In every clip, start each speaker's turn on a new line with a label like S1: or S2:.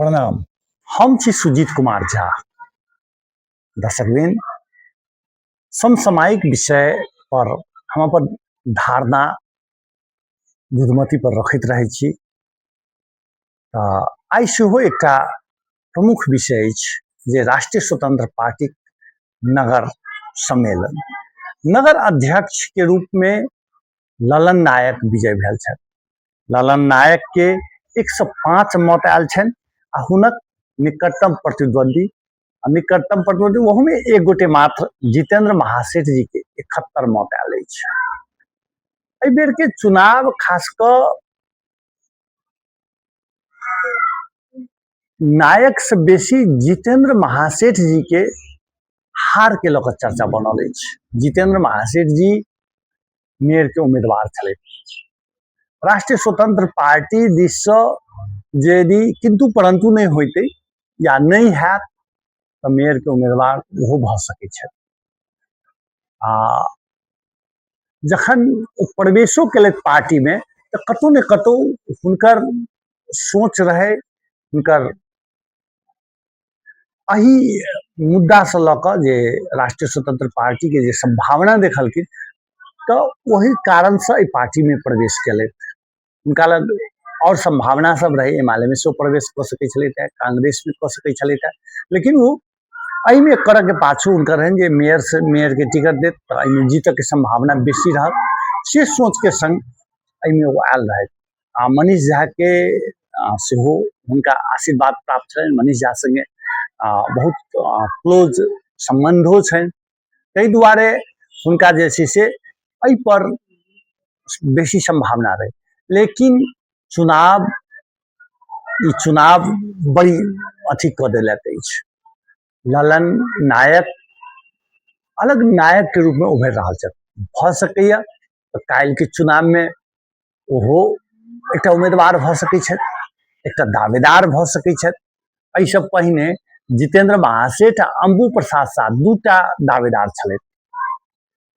S1: प्रणाम। हम छी सुजीत कुमार झा। दर्शकवृंद, समसामयिक विषय पर हम अपन धारणा दूधमती पर रखैत रहै छी। तऽ आइ सेहो एकटा प्रमुख विषय अछि जे राष्ट्रीय स्वतंत्र पार्टीक नगर सम्मेलन, नगर अध्यक्ष के रूप में ललन नायक विजय भेल छथि। ललन नायक के 105 मत आयल छनि आ हुनक निकटतम प्रतिद्वंदी आ निकटतम प्रतिद्वंदी ओहूमे एक गोटे मात्र जितेंद्र महासेठ जी के 71 मत आयल अछि। एहि बेर के चुनाव खास कऽ नायक से बेसी जितेंद्र महासेठ जी के हार के लऽ कऽ चर्चा बनल अछि। जितेंद्र महासेठ जी मेयर के उम्मीदवार छलथि। राष्ट्रीय स्वतंत्र पार्टी दिससँ यदि किंतु परंतु नहि होइतै या नहि हैत तऽ मेयरके उम्मीदवार ओहो भऽ सकै छथि। आ जखन ओ प्रवेशो केलथि पार्टीमे तऽ कतहु ने कतहु हुनकर सोच रहै, हुनकर एहि मुद्दासँ लऽ कऽ जे राष्ट्रीय स्वतंत्र पार्टीके जे सम्भावना देखलखिन तऽ ओहि कारणसँ एहि पार्टीमे प्रवेश केलथि। हुनका लग आओर सम्भावना सब रहै, एम आर एम सेहो प्रवेश कऽ सकै छलथि, कांग्रेसमे कऽ सकै छलथि, लेकिन ओ एहिमे करऽके पाछू हुनकर रहनि जे मेयरसँ मेयरके टिकट देत तऽ एहिमे जीतऽके सम्भावना बेसी रहत, से सोचके संग एहिमे ओ आयल रहथि। आ मनीष झाके सेहो हुनका आशीर्वाद प्राप्त छलनि। मनीष झा सङ्गे बहुत क्लोज सम्बन्धो छनि, ताहि दुआरे हुनका जे छै से एहिपर बेसी सम्भावना रहै। लेकिन चुनाव, ई चुनाव बड़ी अथी कऽ देलक अछि। ललन नायक अलग नायकके रूपमे उभरि रहल छथि। भऽ सकैए तऽ काल्हिके चुनावमे ओहो एकटा उम्मीदवार भऽ सकै छथि, एकटा दावेदार भऽ सकै छथि। एहिसँ पहिने जितेंद्र महासेठ आ अम्बू प्रसाद साह दूटा दावेदार छलथि।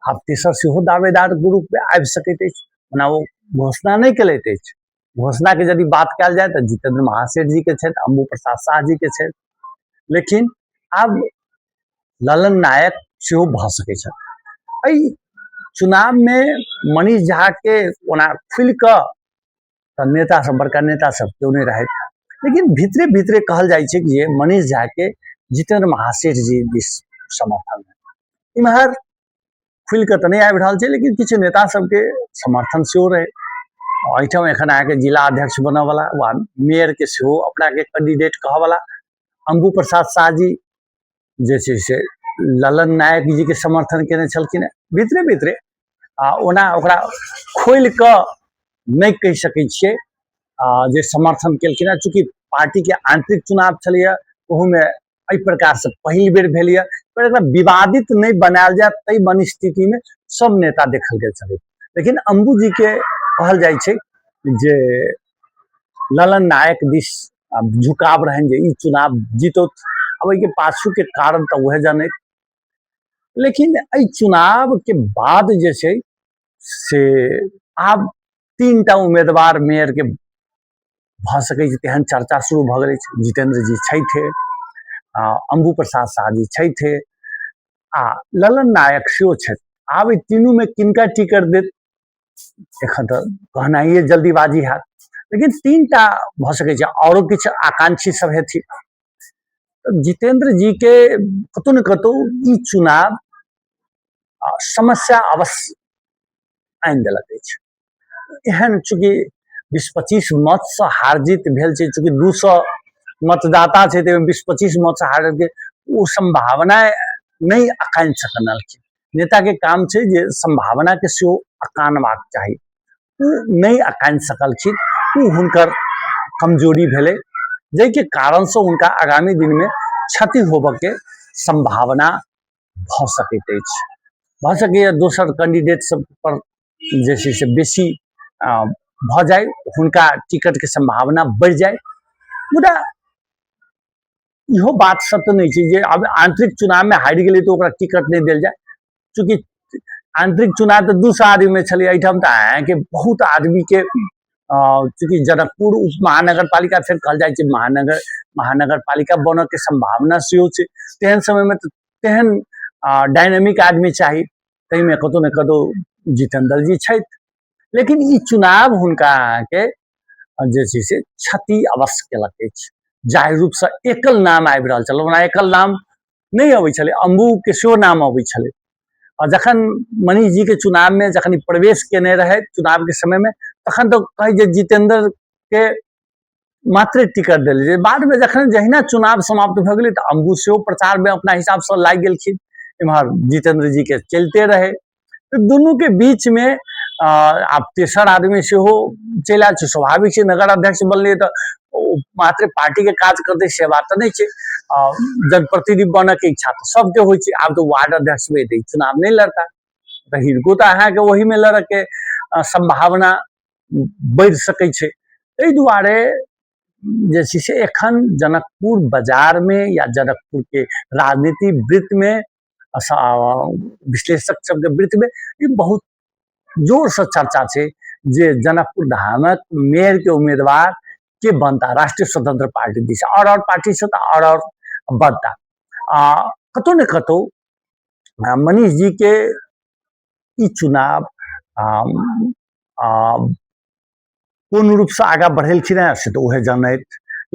S1: आब तेसर सेहो दावेदार ग्रुपमे आबि सकैत अछि। ओना ओ घोषणा नहि केलथि अछि। घोषणाके यदि बात कयल जाय तऽ जितेंद्र महासेठ जीके छथि, अम्बू प्रसाद साह जीके छथि, लेकिन आब ललन नायक सेहो भऽ सकै छथि। एहि चुनावमे मनीष झाके ओना खुलि कऽ तऽ नेता सब, बड़का नेता सब केओ नहि रहथि, लेकिन भीतरे भीतरे कहल जाइ छै कि जे मनीष झाके जितेंद्र महासेठ जी दिस समर्थन है। इम्हर खुलि कऽ तऽ नहि आबि रहल छै, लेकिन किछु नेता सबके समर्थन सेहो रहै। एहिठाम एखन अहाँके जिला अध्यक्ष बनऽवला वा मेयरके सेहो अपनाके कैंडिडेट कहऽवला अम्बू प्रसाद शाह जी जे छै से ललन नायक जीके समर्थन केने छलखिन भीतरे भीतरे। आ ओना ओकरा खोलि कऽ नहि कहि सकै छियै जे समर्थन केलखिन हेँ, चूँकि पार्टीके आंतरिक चुनाव छलैए, ओहूमे एहि प्रकारसँ पहिल बेर भेल यऽ, पर एकरा विवादित नहि बनायल जाय ताहि मनस्थितिमे सब नेता देखल गेल छलै। लेकिन अम्बू जीके कहल जाइ छै जे ललन नायक दिस झुकाव रहनि जे ई चुनाव जीतौत। अब एहिके पाछूके कारण तऽ उएह जानैत, लेकिन एहि चुनावके बाद जे छै से आब 3टा उम्मीदवार मेयरके भऽ सकै छै, तेहन चर्चा शुरू भऽ गेल अछि। जितेंद्र जी छथि, अम्बू प्रसाद साह जी छथि आ ललन नायक सेहो छथि। आब एहि तीनूमे किनका टिकट देत एखन तऽ कहनाइए जल्दीबाजी हैत, लेकिन 3टा भऽ सकै छै, आओरो किछु आकांक्षी सब हेथिन। जितेंद्र जी के कतहु ने कतहु ई चुनाव समस्या अवश्य आनि देलक अछि। एहन चूँकि 20-25 मतसँ हार जीत भेल छै, चूँकि 200 मतदाता छै ताहिमे 20-25 मतसँ हार के ओ सम्भावना नहि अकानि सकलखिन। नेताके काम छै जे सम्भावनाके सेहो अकानबाक चाही, ओ नहि अकानि सकलखिन, ओ हुनकर कमजोरी भेलै, जाहिके कारणसँ हुनका आगामी दिनमे क्षति होबऽके सम्भावना भऽ सकैत अछि। भऽ सकैए दोसर कैंडिडेट सब पर जे छै से बेसी भऽ जाय, हुनका टिकटके सम्भावना बढ़ि जाय। मुदा इहो बात सत्य नहि छै जे आब आंतरिक चुनावमे हारि गेलै तऽ ओकरा टिकट नहि देल जाय। चूँकि आंतरिक चुनाव तऽ 200 आदमीमे छलै, एहिठाम तऽ अहाँके बहुत आदमीके चूँकि जनकपुर उप महानगर पालिका फेर कहल जाइ छै महानगर महानगर पालिका बनऽके सम्भावना सेहो छै। तेहन समयमे तऽ तेहन डायनेमिक आदमी चाही, ताहिमे कतहु ने कतहु जितेंद्र जी छथि। लेकिन ई चुनाव हुनका अहाँके जे छै से क्षति अवश्य केलक अछि। जाहि रूपसँ एकल नाम आबि रहल छल, ओना एकल नाम नहि अबै छलै, अम्बुके सेहो नाम अबै छलै। आ जखन मनीष जीके चुनावमे जखन ई प्रवेश केने रहथि चुनावके समयमे, तखन तऽ कहै जे जितेंद्रके मात्रे टिकट देल जे। बादमे जखन जहिना चुनाव समाप्त भऽ गेलै तऽ अम्बु सेहो प्रचारमे अपना हिसाबसँ लागि गेलखिन, एम्हर जितेंद्र जीके चलिते रहै। तऽ दुनूके बीचमे आब तेसर आदमी सेहो चलि आयल छै। स्वाभाविक छै, नगर अध्यक्ष बनलै तऽ ओ मात्र पार्टीके काज करतै से बात तऽ नहि छै। जनप्रतिनिधि बनऽके इच्छा तऽ सबके होइ छै। आब तऽ वार्ड अध्यक्षमे एतै, चुनाव नहि लड़ता तऽ हिनको तऽ अहाँके ओहिमे लड़ऽके सम्भावना बढ़ि सकै छै। एहि दुआरे जे छै से एखन जनकपुर बाजारमे या जनकपुरके राजनीति वृत्तमे, विश्लेषक सबके वृत्तमे ई बहुत जोरसँ चर्चा छै जे जनकपुर धामक मेयरके उम्मीदवार के बनता राष्ट्रीय स्वतंत्र पार्टी दिस, आओर आओर पार्टीसँ तऽ आओर आओर बनता। आ कतहु ने कतहु मनीष जीके ई चुनाव कोन रूपसँ आगाँ बढ़ेलखिन हेँ से तऽ उएह जानथि,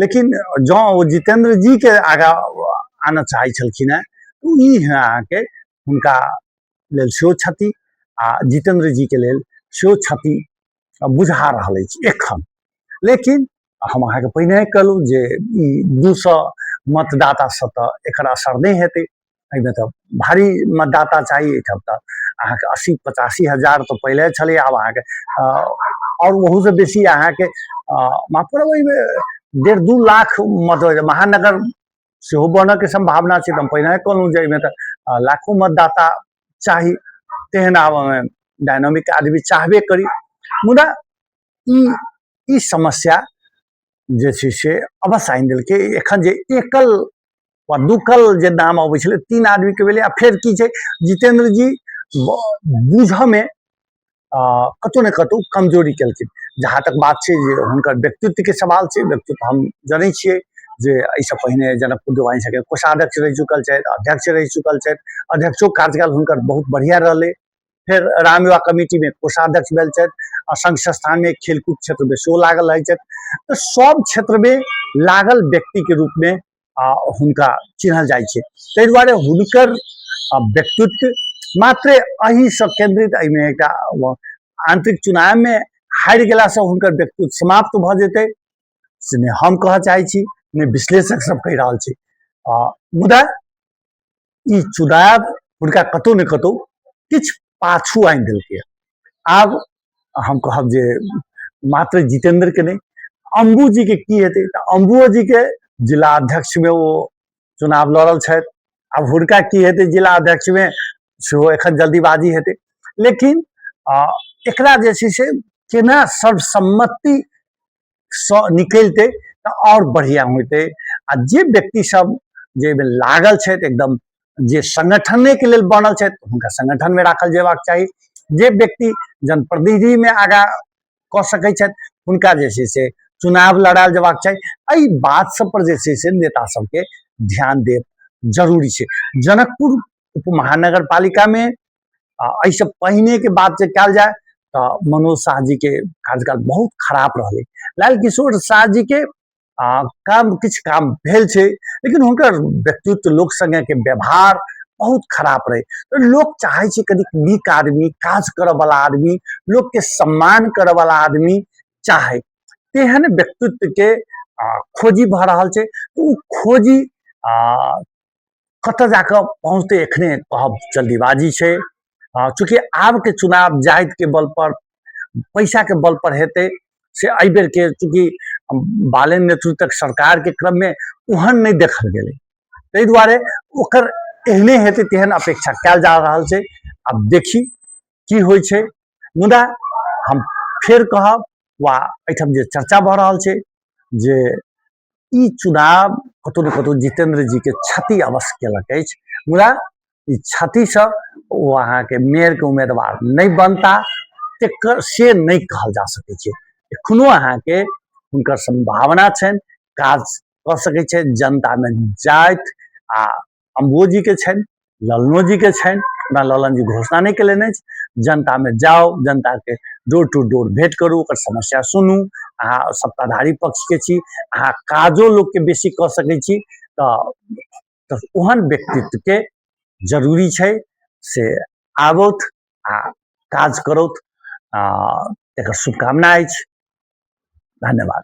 S1: लेकिन जँ ओ जितेन्द्र जीके आगाँ आनऽ चाहै छलखिन हेँ तऽ ई अहाँके हुनका लेल सेहो क्षति आ जितेन्द्र जीके लेल सेहो क्षति बुझा रहल अछि एखन। लेकिन हम अहाँके पहिने कहलहुँ जे ई 200 मतदातासँ तऽ एकर असर नहि हेतै, एहिमे तऽ भारी मतदाता चाही। एहिठाम तऽ अहाँके 80-85 हजार तऽ पहिले छलै, आब अहाँके आओर ओहूसँ बेसी अहाँके माफ करब ओहिमे 1.5-2 लाख मत महानगर सेहो बनऽके सम्भावना छै। तऽ हम पहिने कहलहुँ जे एहिमे तऽ लाखो मतदाता चाही, तेहन आब ओहिमे डायनामिक आदमी चाहबे करी। मुदा ई ई समस्या जे छै से अवश्य आनि देलकै। एखन जे एकल वा दुकल जे नाम अबै छलै, 3 आदमीके भेलै। आ फेर की छै, जितेंद्र जी बुझऽमे कतहु ने कतहु कमजोरी केलखिन। जहाँ तक बात छै जे हुनकर व्यक्तित्वके सवाल छै, व्यक्तित्व हम जनै छियै जे एहिसँ पहिने जनकपुर देवानी सभके कोषाध्यक्ष रहि चुकल छथि, अध्यक्ष रहि चुकल छथि, अध्यक्षो कार्यकाल हुनकर बहुत बढ़िआँ रहलै। फेर राम युवा कमिटीमे कोषाध्यक्ष भेल छथि आ संघ संस्थानमे खेलकूद क्षेत्रमे सेहो लागल रहै छथि। तऽ सब क्षेत्रमे लागल व्यक्तिके रूपमे हुनका चिन्हल जाइ छै। ताहि दुआरे हुनकर व्यक्तित्व मात्र एहिसँ केन्द्रित, एहिमे एकटा आंतरिक चुनावमे हारि गेलासँ हुनकर व्यक्तित्व समाप्त भऽ जेतै से नहि हम कहऽ चाहै छी, नहि विश्लेषक सब कहि रहल छै। मुदा ई चुनाव हुनका कतहु ने कतहु किछु पाछू आनि देलकै। आब हम कहब जे मात्र जितेंद्र के नहि, अम्बू जी के की हेतै, तऽ अम्बुओ जी के जिला अध्यक्ष में ओ चुनाव लड़ल छथि। आब हुनका की हेतै जिला अध्यक्ष में सेहो एखन जल्दीबाजी हेतै। लेकिन एकरा जे छै से केना सर्वसम्मति सँ निकलितै तऽ आओर बढ़िआँ होइतै। आ जे व्यक्ति सब जे एहिमे लागल छथि, एकदम जे संगठनेके लेल बनल छथि, हुनका संगठनमे राखल जेबाक चाही। जे व्यक्ति जनप्रतिनिधिमे आगाँ कऽ सकै छथि, हुनका जे छै से चुनाव लड़ायल जेबाक चाही। एहि बात सब पर जे छै से नेता सबके ध्यान देब जरूरी छै। जनकपुर उप महानगर पालिकामे एहिसँ पहिनेके बात जे कयल जाय तऽ मनोज शाह जीके कार्यकाल बहुत खराब रहलै। लाल किशोर शाह जीके काम किछु काम भेल छै, लेकिन हुनकर व्यक्तित्व, लोक संगेके व्यवहार बहुत खराब रहै। तऽ लोक चाहै छै कनिक नीक आदमी, काज करऽवला आदमी, लोकके सम्मान करऽवला आदमी चाहै। तेहन व्यक्तित्वके खोजी भऽ रहल छै। तऽ ओ खोजी कतऽ जाकऽ पहुँचतै एखने कहब जल्दीबाजी छै। चूँकि आबके चुनाव जातिके बल पर, पैसाके बल पर हेतै से एहि बेरके चूँकि बालेन नेतृत्वक सरकारके क्रममे ओहन नहि देखल गेलै, ताहि दुआरे ओकर एहने हेतै तेहन अपेक्षा कयल जा रहल छै। आब देखी की होइ छै। मुदा हम फेर कहब वा एहिठाम जे चर्चा भऽ रहल छै जे ई चुनाव कतहु ने कतहु जितेंद्र जी के क्षति अवश्य केलक अछि, मुदा ई क्षतिसँ ओ अहाँके मेयरके उम्मीदवार नहि बनता तेकर से नहि कहल जा सकै छै। एखनो अहाँके हुनकर सम्भावना छनि, काज कऽ सकै छथि, जनतामे जाथि। आ अम्बोजीके छनि, ललनो जीके छनि, ओना ललन जी घोषणा नहि केलनि अछि। जनतामे जाउ, जनताके डोर टू डोर भेंट करू, ओकर समस्या सुनू। अहाँ सत्ताधारी पक्षके छी, अहाँ काजो लोकके बेसी कऽ सकै छी, तऽ ओहन व्यक्तित्वके जरूरी छै से आबथि आ काज करथि। आ एकर शुभकामना अछि। धन्यवाद।